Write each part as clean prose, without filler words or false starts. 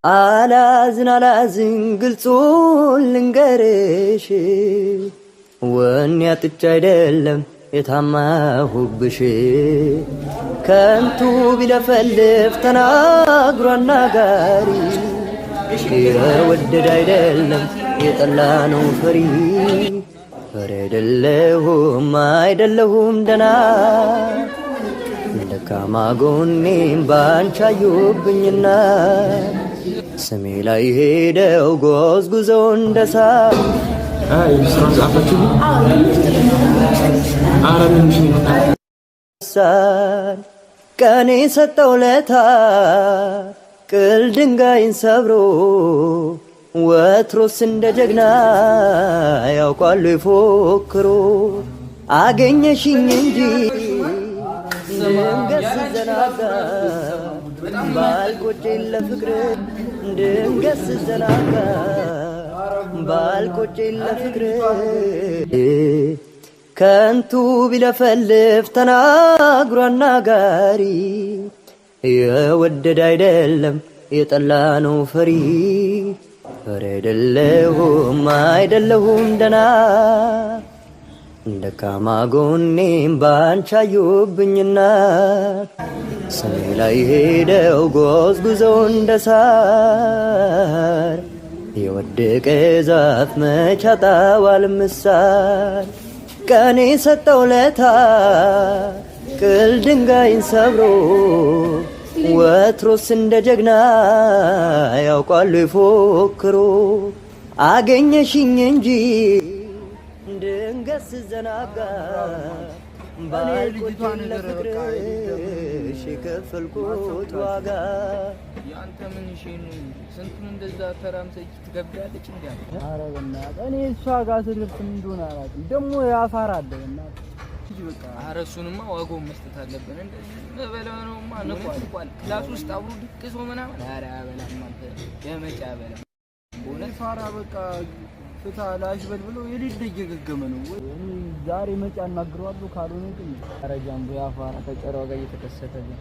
አላዝን አላዝን ግልጹን ልንገርሽ፣ ወኔ አጥቼ አይደለም የታማሁብሽ። ከንቱ ቢለፈልፍ ተናግሮ አናጋሪ፣ የወደደ አይደለም የጠላ ነው ፈሪ። ፈሪ አይደለሁም አይደለሁም ደና፣ ደካማ ጎኔም ባንቺ አዩብኝና፣ ስሜ ላይ ሄደው ጎዝጉዘው እንደሳር። ቀኔ ሰጠው ለታ ቅል ድንጋይን ሰብሮ፣ ወትሮስ እንደ ጀግና ያውቋሉ ይፎክሮ። አገኘሽኝ እንጂ ድንገት ስዘናጋ ባልቆጬ ለፍቅር፣ ድንገት ስዘናጋ ባልቆጬ ለፍቅር። ከንቱ ቢለፈልፍ ተናግሮ አናጋሪ፣ የወደደ አይደለም የጠላ ነው ፈሪ። ፈሪ አይደለሁም አይደለሁም ደና፣ ደካማ ጎኔም ባንቺ አዩብኝና፣ ስሜ ላይ ሄደው ጎዝጉዘው እንደ ሳር፣ የወደቀ ዛፍ መች ያጣዋል ምሳር። ቀኔ ሰጠው ለታ ቅል ድንጋይን ሰብሮ፣ ወትሮስ እንደ ጀግና ያውቋሉ ይፎክሮ። አገኘሽኝ እንጂ ድንገት ስዘናጋ ባልቆጭ ለፍቅርሽ የከፈልኩት ዋጋ። የአንተ ምን እሺ ነው? ስንቱን እንደዛ ተራምሰህ ትከብዳለች እንዴ? ኧረ በእናትህ እኔ እሷ ጋር ስደርስ ምን እንደሆነ አላውቅም። ደግሞ ያፋር አለ በእናትህ በቃ። ኧረ እሱንማ ዋጋውን መስጠት አለብን። እንደዚህ በለውማ ንቋል። Class ውስጥ አብሮ ድቅሶ ምናምን። ኧረ አበላም አንተ የመቼ አበላም። እውነት ፋራ በቃ ፍታ ላሽ በል ብሎ የሌለ እየገገመ ነው። ዛሬ መጪ አናግረዋለሁ፣ ካልሆነ ግን ኧረ ጃምቦ ያፋራ ከጨራው ጋር እየተከሰተብን።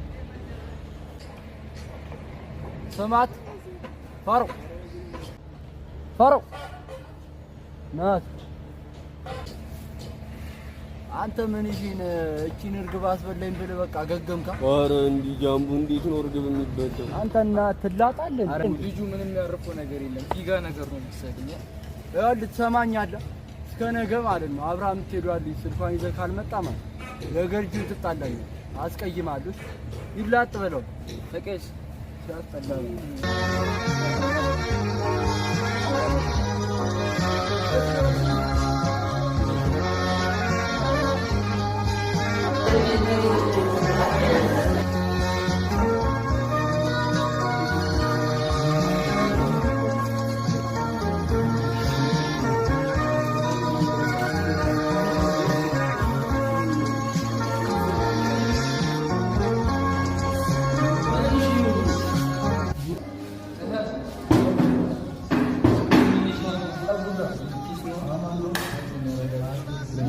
ስማት ፋሮ ፋሮ ናት። አንተ ምን እሺን እቺን እርግብ አስበላኝ ብለህ በቃ ገገምካ። ኧረ እንዲህ ጃምቡ እንዴት ነው እርግብ የሚበላው? አንተና ትላጣለህ። ኧረ ልጁ ምንም ያርፈው ነገር የለም። ፊጋ ነገር ነው መሰለኝ። ይኸውልህ ትሰማኛለህ? እስከ ነገ ማለት ነው አብርሃም የምትሄዷልኝ ስልኳን ይዘህ ካልመጣ ማለት ለገርጂው ትጣላኛለህ፣ አስቀይማለሁ። ይላጥ በለው። ተቀስ ሲያስጠላ።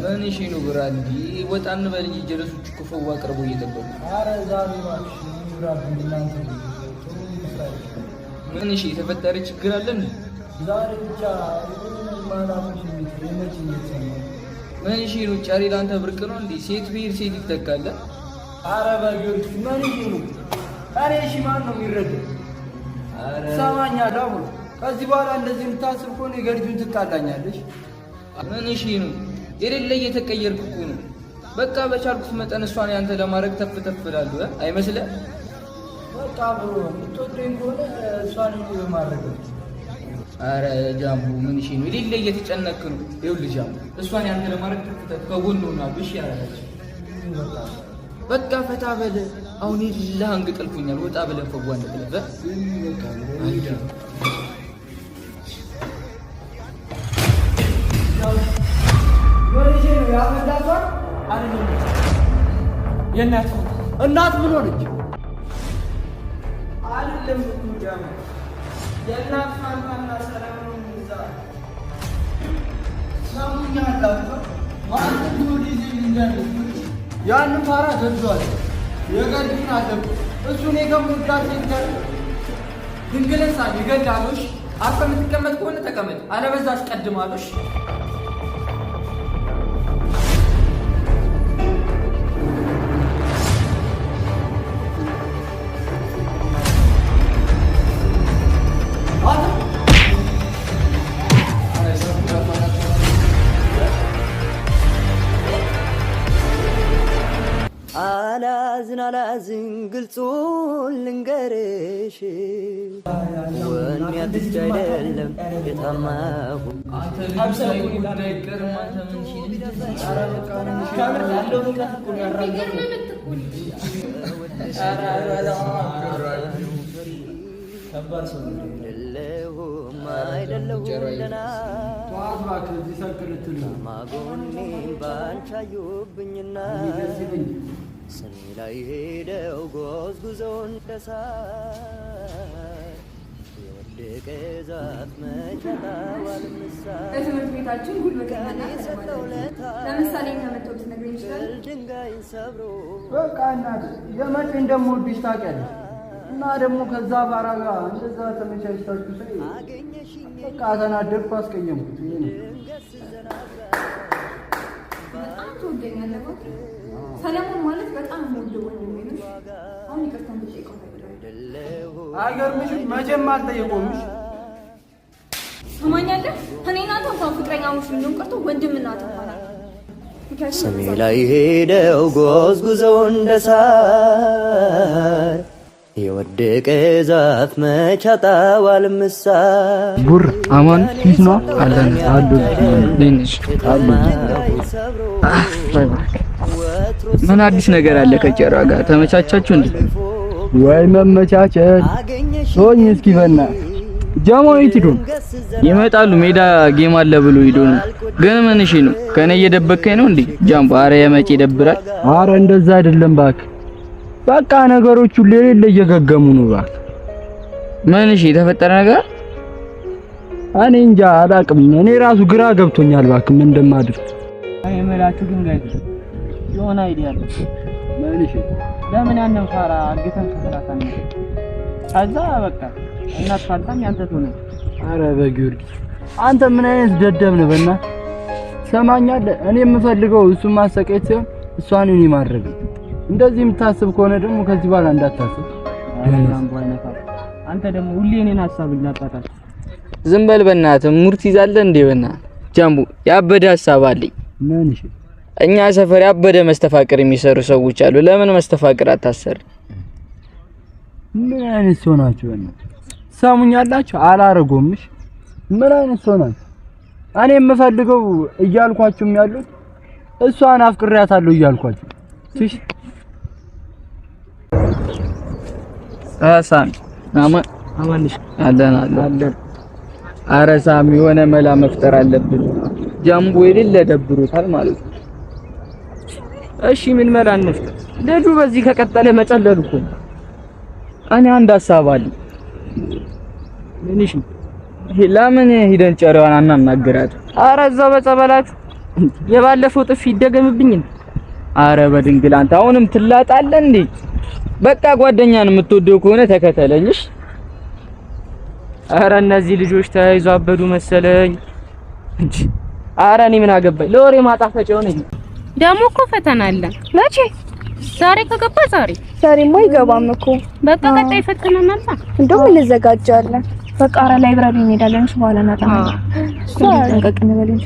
ምን እሺ ነው ብራ እንዲ ወጣ እንበል እንጂ ጀለሶች እኮ ፈዋ አቅርበው እየጠበቁ። ምን እሺ የተፈጠረ ችግር አለ እንዴ? ዛሬ ብቻ ማላፎች የመች እየተሰማ። ምን እሺ ነው ጫሪ ለአንተ ብርቅ ነው እንዴ? ሴት ብሄር ሴት ይተካል። ኧረ በጊዮርጊስ ምን እሺ ነው? እኔ እሺ ማን ነው የሚረዳው? ትሰማኛለህ? አብሮ ከዚህ በኋላ እንደዚህ የምታስብ ከሆነ የገርጂውን ትጣላኛለሽ። ምን እሺ ነው የሌለ እየተቀየርክ እኮ ነው። በቃ በቻልኩት መጠን እሷን ያንተ ለማድረግ ተፍ ተፍ እላለሁ አይመስልህ? በቃ አብሮ የምትወደኝ ከሆነ እሷን እኔ በማድረግ ነው። ኧረ ጃምቦ ምን እሺ ነው የሌለ እየተጨነክ ነው። ይኸውልህ ጃምቦ እሷን ያንተ ለማድረግ ተፍ ተፍ ከጎን ሆናለሁ። እሺ ያላችሁ በቃ ፈታ በል። አሁን የሌለ አንግጠልኩኛል። ወጣ ብለን ፈዋ እንብለህ። የእናት እናት ምን ሆነች? አይደለም እኮ ጃምቦ የእናት ፋንታና ሰላም ነው። እዛ ያንን ፋራ ገዟል። የገርጂን አለብህ እሱ እኔ ከምወዳት ሴት ጋር ድንግልን ሳሚ እገልሃለሁ። እሺ አርፈህ የምትቀመጥ ከሆነ ተቀመጥ፣ አለበዛ አስቀድማለሁ። እሺ አላዝን አላዝን ግልጹን ልንገርሽ ወኔ አጥቼ አይደለም የታማሁ አንተ ልጅ ሳይጎዳ አይቀርም። አንተ ምን እሺ ከምር ያለው ንቀት እኮ ነው ያራገፈው። ከባድ ሰው ነው። አይደለሁም አይደለሁም ደህና ጠዋት እባክህ እዚህ ሰቅ ልትል ነው። ማጎኔ ባንቺ አዩብኝና ደስ ይለኝ። ስሜ ላይ ሄደው ጎዝጉዘው እንደ ሳር የወደቀ ዛፍ መች ያጣዋል ምሳር በትምህርት ቤታችን ጉልበተኛና ለምሳሌ እኛ መጥተው ብትነግረኝ ይችላል። ድንጋይን ሰብሮ በቃ እናት የመቼ እንደምወድሽ ታውቂያለሽ። እና ደግሞ ከዛ ባራ ጋር እንደዛ ተመቻችታችሁ ሳይ አገኘሽኝ በቃ ተናደድኩ፣ አስቀየምኩት። ይሄ ነው። ድንገት ስዘናጋ በጣም ትወደኛለህ እባክህ። ሰለሞን ማለት በጣም የምወደው ወንድሜ ነው። እሺ? አሁን ይቅርታ እንድጠይቀው እፈልጋለሁ። አይደለሁም አይገርምሽም? መቼም አልጠየቀውምሽ። ትሰማኛለህ? እኔና አንተ እንኳን ፍቅረኛሞች ልንሆን ቀርቶ ወንድምና እህት እንኳን አንሆንም። ምክንያቱም ስሜ ላይ ሄደው ጎዝጉዘው እንደ ሳር የወደቀ ዛፍ መች ያጣዋል ምሳር ቡር አማን ፊት ነው አለን አሉ ነሽ ምን አዲስ ነገር አለ? ከጨራ ጋር ተመቻቻችሁ እንዴ? ወይ መመቻቸት ሶኝ እስኪ በእናትህ ጀሞ የት ሂዶ ነው? ይመጣሉ። ሜዳ game አለ ብሎ ሂዶ ነው። ግን ምን እሺ ነው ከኔ እየደበከኝ ነው እንዴ ጃምቦ? አረ የመጪ ይደብራል። አረ እንደዛ አይደለም እባክህ። በቃ ነገሮቹ የሌለ እየገገሙ ነው እባክህ። ምን እሺ የተፈጠረ ነገር? እኔ እንጃ አላቅም። እኔ ራሱ ግራ ገብቶኛል እባክህ ምን እንደማድርግ። የምላችሁ ግን guys የሆነ idea አለ። ምን እሺ ለምን ያንን ፋራ አግተን ከሰላሳ ነው ከዛ በቃ እናት ፋንታም ያንተ ትሆናለች። አረ በጊዮርጊስ አንተ ምን አይነት ደደብ ነህ? በእናትህ ሰማኛለህ። እኔ የምፈልገው እሱን ማሰቃየት ሳይሆን እሷን እኔ ማድረግ ነው። እንደዚህ የምታስብ ከሆነ ደግሞ ከዚህ በኋላ እንዳታስብ። አረ ጃምቦ አይነፋም። አንተ ደግሞ ሁሌ እኔን ሀሳብ እናጣጣል። ዝም በል በእናትህ። ሙርት ይዛለህ እንዴ? በእናትህ ጃምቦ ያበደ ሀሳብ አለኝ። ምን እሺ እኛ ሰፈር ያበደ መስተፋቅር የሚሰሩ ሰዎች አሉ። ለምን መስተፋቅር አታሰር? ምን አይነት ሰው ናቸው? በእናትህ ሰሙኛላችሁ? አላረጎምሽ። ምን አይነት ሰው ናቸው? እኔ የምፈልገው እያልኳችሁም ያሉት እሷን አፍቅሬያታለሁ እያልኳችሁ ትሽ ሳሚ አማን አማንሽ አለን አለን። አረ ሳሚ የሆነ መላ መፍጠር አለብን። ጃምቦ የሌለ ደብሮታል ማለት ነው። እሺ ምን መላ እንፍጠር? ልጁ በዚህ ከቀጠለ መጨለሉ እኮ ነው። እኔ አንድ ሀሳብ አለኝ። ምን እሺ? ለምን ሂደን ጨሬዋን አናናግራት? አረ እዛው በጸበላችሁ የባለፈው ጥፊ ይደገምብኝ። አረ በድንግል አንተ አሁንም ትላጣለህ እንዴ? በቃ ጓደኛን የምትወደው ከሆነ ተከተለኝሽ። አረ እነዚህ ልጆች ተያይዞ አበዱ መሰለኝ እንጂ። አረ እኔ ምን አገባኝ? ለወሬ ማጣፈጫ ሆነኝ። ደግሞ እኮ ፈተና አለ። መቼ? ዛሬ ከገባ ዛሬ ዛሬማ አይገባም እኮ። በቃ ቀጣይ ፈተናናላ። እንደውም እንዘጋጃለን። በቃ ኧረ library እንሄዳለን። እሺ በኋላ እናጠናለን። ጠንቀቅ እንበል እንጂ።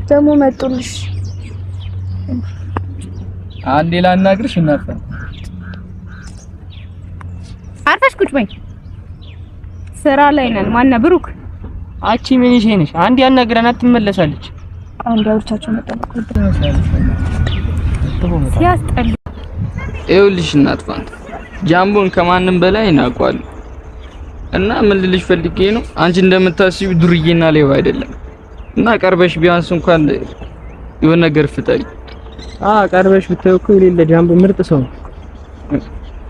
ደግሞ መጡልሽ። አንዴ ላናግርሽ እናፈ አርፈሽ ቁጭ በይ። ስራ ላይ ነን። ማነ ብሩክ? አቺ ምን ይሽ ነሽ? አንድ ያናግረናት ትመለሳለች። አንድ አውርቻቸው መጣሁ። ሲያስጠላ። ይኸውልሽ እናት ፋንታ ጃምቦን ከማንም በላይ እናውቀዋለን። እና ምን ልልሽ ፈልጌ ነው አንቺ እንደምታስቢው ዱርዬና ሌባ አይደለም። እና ቀርበሽ ቢያንስ እንኳን የሆነ ነገር ፍጠሪ። አ ቀርበሽ ብታየው እኮ የሌለ ጃምቦ ምርጥ ሰው ነው።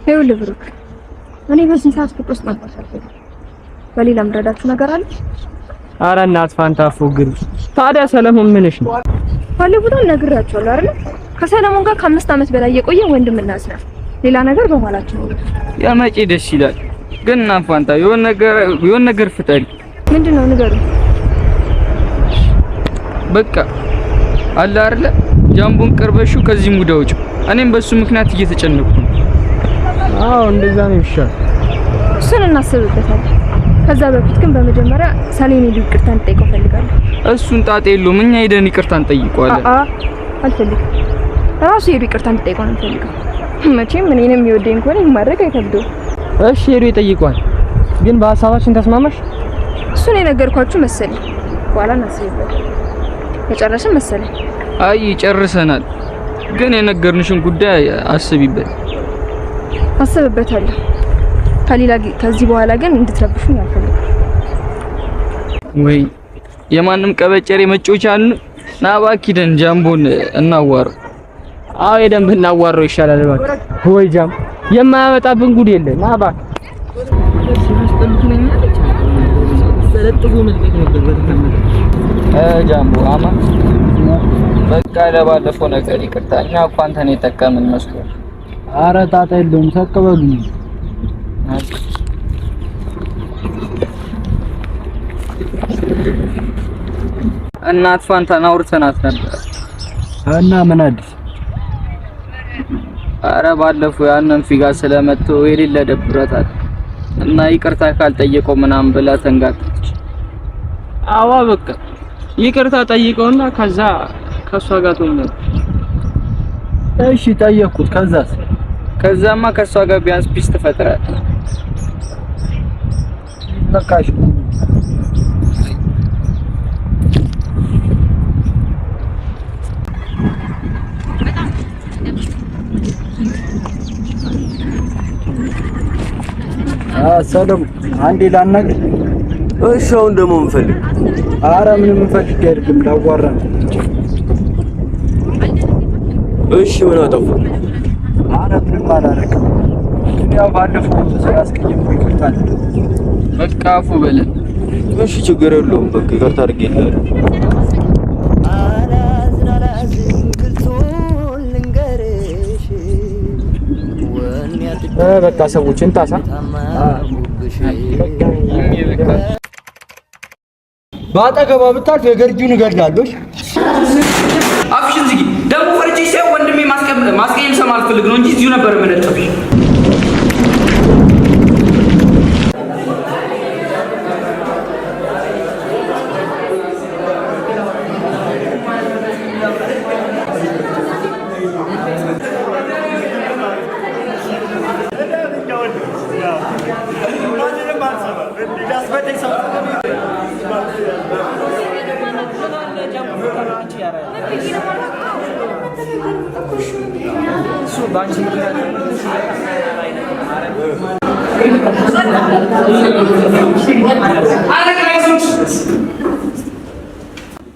ይኸውልህ ብሩክ፣ እኔ በዚህ ሰዓት ፍቅር ውስጥ መግባት አልፈልግም። በሌላ የምረዳችሁ ነገር አለ? አረ እናት ፋንታ አትፎግሪ። ታዲያ ሰለሞን ምንሽ ነው? ባለፈው ነግሬያቸዋለሁ አይደል? ከሰለሞን ጋር ከ5 ዓመት በላይ የቆየ ወንድምና እህት ነን። ሌላ ነገር በመሀላችን ነው። የመጪ ደስ ይላል። ግን ፋንታ የሆነ ነገር ፍጠሪ። ምንድን ነው ንገሩኝ። በቃ አለ አይደለ ጃምቦን ቀርበሽው ከዚህ mood አውጪው። እኔም በሱ ምክንያት እየተጨነቅኩ ነው። አዎ እንደዛ ነው ይሻል። እሱን እናስብበታለን። ከዛ በፊት ግን በመጀመሪያ ሰሌን ሄዶ ይቅርታ እንድጠይቀው እፈልጋለሁ። እሱን ጣጣ የለውም። እኛ ሄደን ይቅርታ እንጠይቀዋለን። አአ አልፈልግም። ራሱ ሄዶ ይቅርታ እንድጠይቀው ነው የምፈልገው። መቼም እኔንም የሚወደኝ ከሆነ ይሄን ማድረግ አይከብደውም። እሺ ሄዶ ይጠይቀዋል። ግን በሀሳባችን ተስማማሽ? እሱን የነገርኳችሁ መሰለኝ። በኋላ እናስብበታለን። መጨረስም መሰለኝ። አይ ጨርሰናል። ግን የነገርንሽን ጉዳይ አስቢበት። አስብበታለሁ። ከሌላ ከዚህ በኋላ ግን እንድትረብሹኝ አልፈልግም። ወይ የማንም ቀበጨሬ መጮቻ ና እባክህ ሂደን ጃምቦን እናዋራው። አዎ ሄደን ብናዋራው ይሻላል። እባክህ ወይ ጃም የማያመጣብን ጉድ የለ። ና እባክህ። ጃምቦ አማ በቃ ለባለፈው ነገር ይቅርታ። እኛ እኮ አንተን የጠቀምን መስሎን። አረ ጣጣ የለውም ተቀበሉኝ። እናት ፋንታን አውርተናት ነበር። እና ምን አዲስ? አረ ባለፈው ያንን ፊጋ ስለመጥቶ የሌለ ደብረታል እና ይቅርታ ካልጠየቀው ምናምን ብላ ተንጋጠች። አዋ በቃ ይቅርታ ጠይቀውና ከዛ ከሷ ጋር ትሆኛለህ። እሺ ጠየቅኩት። ከዛስ? ከዛማ ከሷ ጋር ቢያንስ peace ትፈጥራለህ። በቃ እሺ። ሰለሞን አንዴ ላናግርህ። እሺ አሁን ደግሞ ምን ፈልግ? አረ ምንም ፈልጌ አይደለም ላዋራ ነው። እሺ ምን አጠፋሁ? አረ ምንም አላደረግም። ግን ያው ባለፈው ስላስቀየምኩህ ይቅርታ። በቃ አፉ በለን። እሺ ችግር የለውም በቃ ይቅርታ አድርጌልሃለሁ። አላዝን አላዝን ግልጹን ልንገርሽ ወኔ በቃ ሰዎች እንታሳ። አጣማሁብሽ በአጠገቧ ብታልፍ የገርጂውን እገድላለሁ። እሺ? አፍሽን ዝጊ። ደግሞ ፈርቼ ሳይሆን ወንድሜ ማስቀየም ስለማልፈልግ ነው እንጂ እዚሁ ነበር የምነጥብሽ።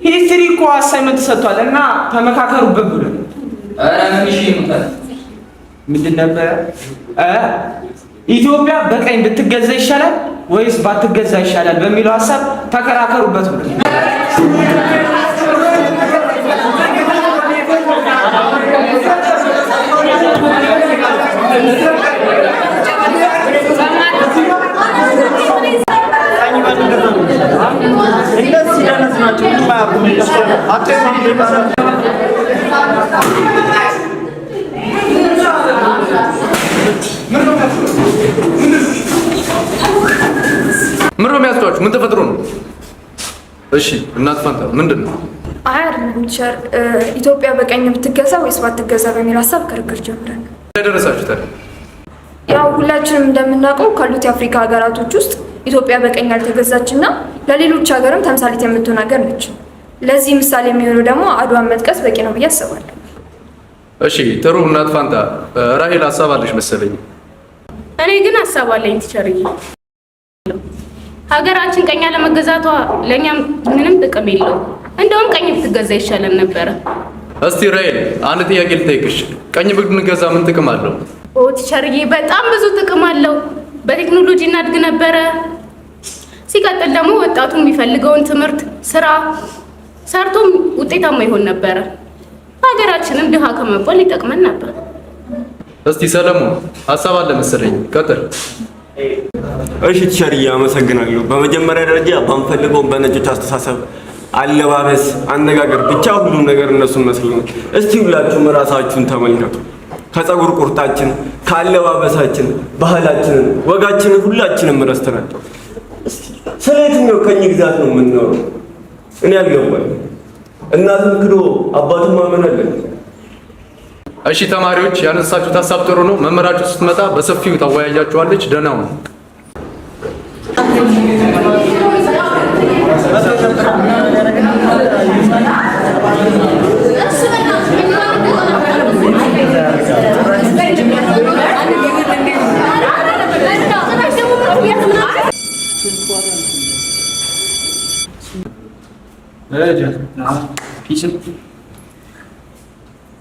History እኮ assignment ሰጥቷል እና ተመካከሩበት ብሎ። ኧረ ምን እሺ ይመጣል። ምንድን ነበረ? ኢትዮጵያ በቀኝ ብትገዛ ይሻላል ወይስ ባትገዛ ይሻላል በሚለው ሀሳብ ተከራከሩበት ብሎ። ምን ነው የሚያስቷችሁ? ምን ተፈጥሮ ነው? እሺ እናት ፋንታ ምንድን ነው? አይ አይደለም teacher፣ ኢትዮጵያ በቀኝ ብትገዛ ወይስ ባትገዛ በሚል ሀሳብ ክርክር ጀምረን ደረሳችሁ ታዲያ? ያው ሁላችንም እንደምናውቀው ካሉት የአፍሪካ ሀገራቶች ውስጥ ኢትዮጵያ በቀኝ ያልተገዛች እና ለሌሎች ሀገርም ተምሳሌት የምትሆን ሀገር ነች። ለዚህ ምሳሌ የሚሆነው ደግሞ አድዋን መጥቀስ በቂ ነው ብዬ አስባለሁ። እሺ ጥሩ እናት ፋንታ። ራሄል ሀሳብ አለሽ መሰለኝ። እኔ ግን ሀሳብ አለኝ teacher ዬ። ሀገራችን ቀኝ አለመገዛቷ ለእኛም ምንም ጥቅም የለውም። እንደውም ቀኝ ብትገዛ ይሻለን ነበረ። እስቲ ራሄል አንድ ጥያቄ ልጠይቅሽ። ቀኝ ብንገዛ ምን ጥቅም አለው? ኦ teacher ዬ፣ በጣም ብዙ ጥቅም አለው። በቴክኖሎጂ እናድግ ነበረ። ሲቀጥል ደግሞ ወጣቱ የሚፈልገውን ትምህርት፣ ስራ ሰርቶም ውጤታማ ይሆን ነበረ። ሀገራችንም ድሃ ከመባል ይጠቅመን ነበር። እስቲ ሰለሞን ሀሳብ አለ መሰለኝ፣ ቀጥል። እሺ teacher ዬ አመሰግናለሁ። በመጀመሪያ ደረጃ ባንፈልገውም በነጮች አስተሳሰብ፣ አለባበስ፣ አነጋገር ብቻ ሁሉም ነገር እነሱን መስለናል። እስቲ ሁላችሁም ራሳችሁን ተመልከቱ። ከፀጉር ቁርጣችን፣ ከአለባበሳችን፣ ባህላችንን፣ ወጋችንን ሁላችንም ረስተናል። እስቲ ስለ የትኛው ቅኝ ግዛት ነው የምንኖረው? እኔ አልገባኝ። እናትን ክዶ አባትን ማመን አለን። እሺ ተማሪዎች፣ ያነሳችሁት ሀሳብ ጥሩ ነው። መምህራችሁ ስትመጣ በሰፊው ታወያያችኋለች። ደህና ሁኑ።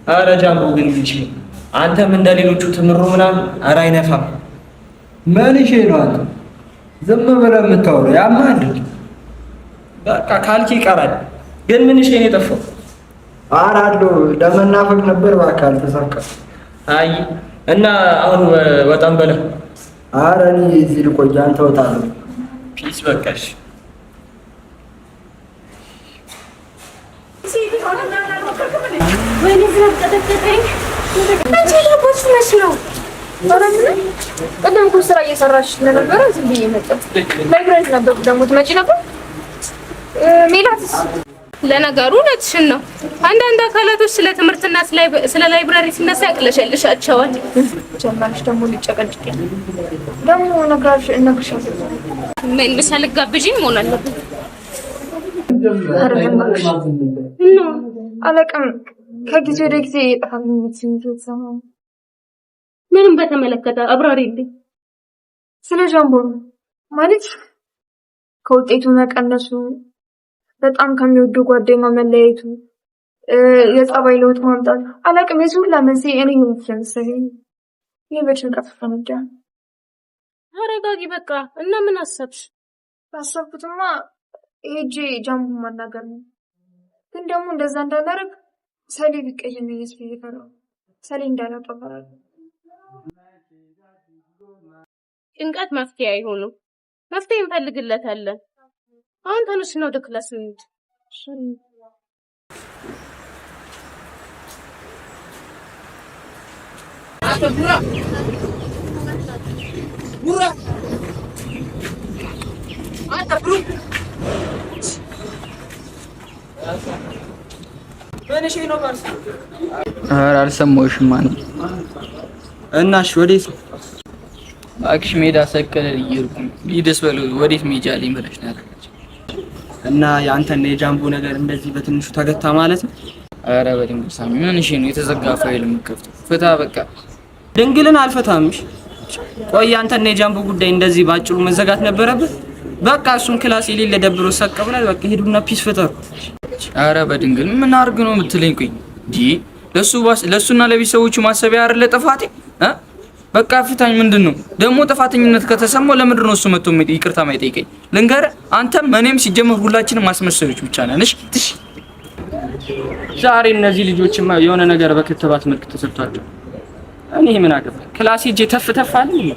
ኧረ ጃምቦ ግን ይቺ አንተም እንደ ሌሎቹ ትምሩ ምናምን ኧረ አይነፋም። ምን እሺ ነው አንተ ዝም ብለህ የምታወራው? ያማል። በቃ ካልኪ ይቀራል። ግን ምን እሺ ነው የጠፋው? ኧረ አለሁ ለመናፈቅ ነበር እባክህ፣ አልተሳካም። አይ እና አሁን ወጣም በለ። ኧረ እኔ እዚህ ልቆይ፣ አንተ ወጣለሁ። Peace በቃሽ። ወይኔ ዝናብ ቀጠቀጠኝ። አንቺ የዳቦች መች ነው? ኧረ ምንም ቅድም እኮ ስራ እየሰራሽ ስለነበረ ዝም ብዬ መጣሁ። Library ነበርኩ ደግሞ ትመጪ ነበር? ሜላትስ? ለነገሩ እውነትሽን ነው። አንዳንድ አካላቶች ስለ ትምህርትና ስለ library ሲነሳ ያቅለሸልሻቸዋል። ጀመርሽ ደግሞ ሊጨቀጭቀኝ ደግሞ እነግርሻለሁ። ምን ምሳ ልጋብዥኝ መሆን አለበት። ኧረ እባክሽ እና አላውቅም። ከጊዜ ወደ ጊዜ የጠፋብኝ ስሜት የተሰማኝ ምንም በተመለከተ አብራሪልኝ። ስለ ጃምቦ ነው። ማለት ከውጤቱ መቀነሱ፣ በጣም ከሚወደው ጓደኛው መለያየቱ፣ የጸባይ ለውጥ ማምጣት አላውቅም። የዚህ ሁላ መንስኤ እኔ መሰለኝ። ይህ በጭንቀት ፈነዳ። ተረጋጊ በቃ። እና ምን አሰብሽ? ያሰብኩትማ ሄጄ ጃምቦ ማናገር ነው። ግን ደግሞ እንደዛ እንዳላደርግ ሰሌ ቢቀየመኝስ ብዬ ፈራሁ። ሰሌ እንዳላጣ እፈራለሁ። ጭንቀት መፍትሄ አይሆንም። መፍትሄ እንፈልግለታለን። አሁን ተነሽና ወደ class እንሂድ። ኧረ አልሰማሁሽም። ማን እና እሺ ወዴት ነው? እባክሽ ሜዳ ሰቀለ እየሄድኩ ነው። ሊደስ በለው ወዴት ሜጃ አለኝ ብለሽ ነው ያደረገች። እና የአንተና የጃምቦ ነገር እንደዚህ በትንሹ ተገታ ማለት ነው? ኧረ በድንግል ሳሚ ምን እሺ ነው የተዘጋ ፋይል የምከፍተው? ፍታ በቃ። ድንግልን አልፈታምሽ። ቆይ የአንተና የጃምቦ ጉዳይ እንደዚህ ባጭሩ መዘጋት ነበረበት? በቃ እሱን class የሌለ ደብሮ ሰቅ ብሏል። በቃ ሄዱና peace ፍጠሩ። ኧረ በድንግል ምን አድርግ ነው የምትለኝ? ቆይ ዲ ለሱ ለሱና ለቤተሰቦቹ ማሰቢያ አይደለ ጥፋቴ እ በቃ ፍታኝ። ምንድን ነው ደግሞ ጥፋተኝነት ከተሰማው ለምንድን ነው እሱ መጥቶ ይቅርታ ማይጠይቀኝ? ልንገርህ፣ አንተም እኔም ሲጀመር ሁላችንም ማስመሰዮች ብቻ ነን። እሺ ትሽ ዛሬ እነዚህ ልጆችማ የሆነ ነገር በክትባት መልክ ተሰጥቷቸው እኔ ምን አገባኝ? Class ሄጄ ተፍ ተፍ አለኝ።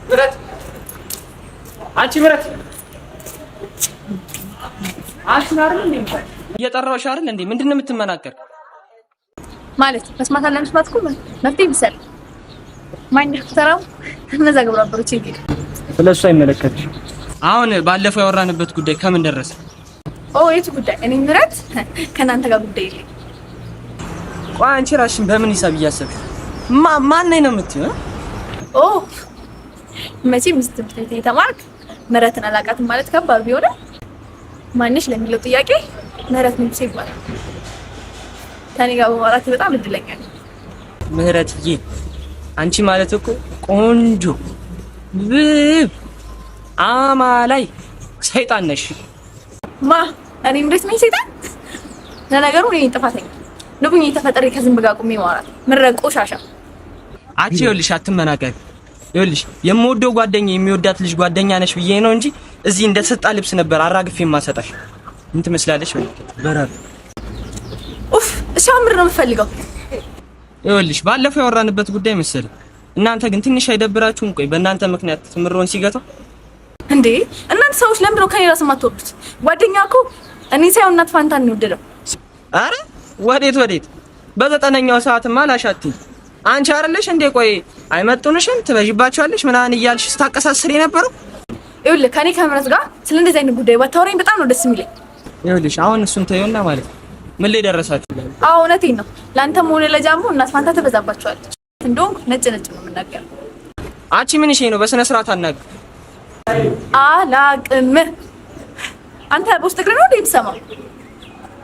ምረት፣ አንቺ ምረት፣ አንቺን አይደል እንዴ እየጠራሁሽ አይደል እንዴ? ምንድን ነው የምትመናገር? ማለት መስማት አለ መስማት እኮ መፍትሄ ይምሰል ማን ተራው እነዛ ግብረ አበሮች ይሄድ ስለሱ አይመለከትሽም። አሁን ባለፈው ያወራንበት ጉዳይ ከምን ደረሰ? ኦ የቱ ጉዳይ? እኔ ምረት ከእናንተ ጋር ጉዳይ የለኝም። ቆይ አንቺ ራስሽን በምን ሂሳብ እያሰብሽ ማን ነኝ ነው የምትይው? ኦ መቼም እዚህ ትምህርት ቤት የተማርክ ምረትን አላውቃትም ማለት ከባድ ቢሆንም ማንሽ ለሚለው ጥያቄ ምህረት ንጉሴ ይባላል። ከእኔ ጋር በማውራት በጣም እድለኛ ነኝ። ምህረትዬ አንቺ ማለት እኮ ቆንጆ ውብ አማላይ ሰይጣን ነሽ። ማ እኔ እንዴት ነኝ ሰይጣን? ለነገሩ እኔ ጥፋተኛ ንቡኝ ተፈጠሬ ከዝንብ ጋር ቁሜ ማውራት ምረ ቆሻሻ። አንቺ ይኸውልሽ አትመናቀሪ። ይኸውልሽ የምወደው ጓደኛ የሚወዳት ልጅ ጓደኛ ነሽ ብዬ ነው እንጂ እዚህ እንደተሰጣ ልብስ ነበር አራግፌ የማሰጣሽ። ምን ትመስላለሽ? በራሪ ኡፍ! እሺ አሁን ምንድን ነው የምትፈልገው? ይኸውልሽ ባለፈው ያወራንበት ጉዳይ መሰለኝ። እናንተ ግን ትንሽ አይደብራችሁም? ቆይ በእናንተ ምክንያት ትምሮን ሲገታ እንዴ እናንተ ሰዎች ለምንድን ነው ከኔ ራስ የማትወርዱት? ጓደኛ እኮ እኔ ሳይሆን እናት ፋንታን ነው የወደደው። አረ ወዴት ወዴት? በዘጠነኛው ሰዓትማ ላሻቲ አንቺ አይደለሽ እንዴ? ቆይ አይመጡንሽም፣ ትበዥባቸዋለሽ ምናምን እያልሽ ስታቀሳስር የነበረው። ይኸውልህ ከኔ ከምረት ጋር ስለ እንደዚህ አይነት ጉዳይ ባታወራኝ በጣም ነው ደስ የሚለኝ። ይኸውልሽ አሁን እሱን ተይውና ማለት ነው ምን ላይ ደረሳችሁ? አዎ እውነቴን ነው። ለአንተም ሆነ ለጃምቦ እናት ፋንታ ትበዛባቸዋለች። እንደውም ነጭ ነጭ ነው የምናገረው። አንቺ ምን እሺ ነው? በስነ ስርዓት አናግር። አላቅም። አንተ በውስጥ እግርህ ነው እንዴ የምትሰማው?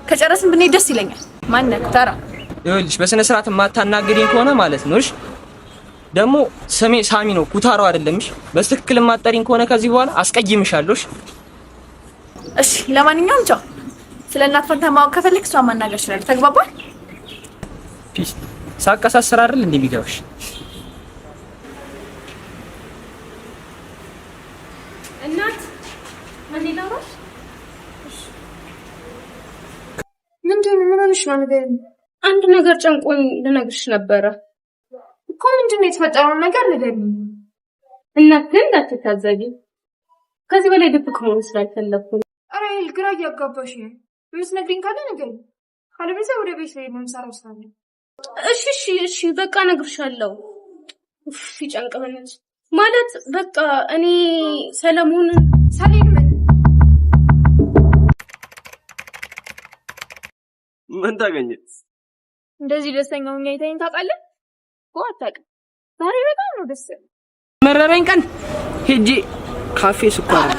ከጨረስን ብንሄድ ደስ ይለኛል። ማነህ ተራ? ይኸውልሽ በስነ ስርዓት የማታናግሪኝ ከሆነ ማለት ነው እሺ፣ ደግሞ ስሜ ሳሚ ነው ኩታሮ አይደለም። እሺ በትክክል የማትጠሪኝ ከሆነ ከዚህ በኋላ አስቀይምሻለሁ። እሺ እሺ ለማንኛውም ቻው። ስለ እናት ፋንታ ማወቅ ከፈለክ እሷን ማናገር እችላለሁ። ተግባባል? Peace ሳቀሳስር አይደል እንዴ የሚገባሽ? እናት እኔ ላውራሽ? ምንድን ነው? ምን ሆነሽ ነው? ንገሪኝ። አንድ ነገር ጨንቆኝ ልነግርሽ ነበረ። እኮ ምንድን ነው የተፈጠረውን ነገር ንገሪኝ። እናት ግን እንዳትታዘቢ፣ ከዚህ በላይ ድብቅ መሆን ስላልፈለግኩ። ኧረ ይል ግራ እያጋባሽ ነው። የምትነግሪኝ ካለ ንገሪኝ፣ ካለበለዚያ ወደ ቤት ላይ ነው የምሰራው ስራ አለ። እሺ እሺ እሺ፣ በቃ እነግርሻለሁ። ኡፍ ይጨንቅ በእናትሽ። ማለት በቃ እኔ ሰለሞንን ሰሌን ምን ምን ታገኘ? እንደዚህ ደስተኛ ሆኜ አይተኸኝ ታውቃለህ? እኮ አታውቅም። ዛሬ በጣም ነው ደስ ያለኝ። መረረኝ ቀን ሄጄ ካፌ ስኳር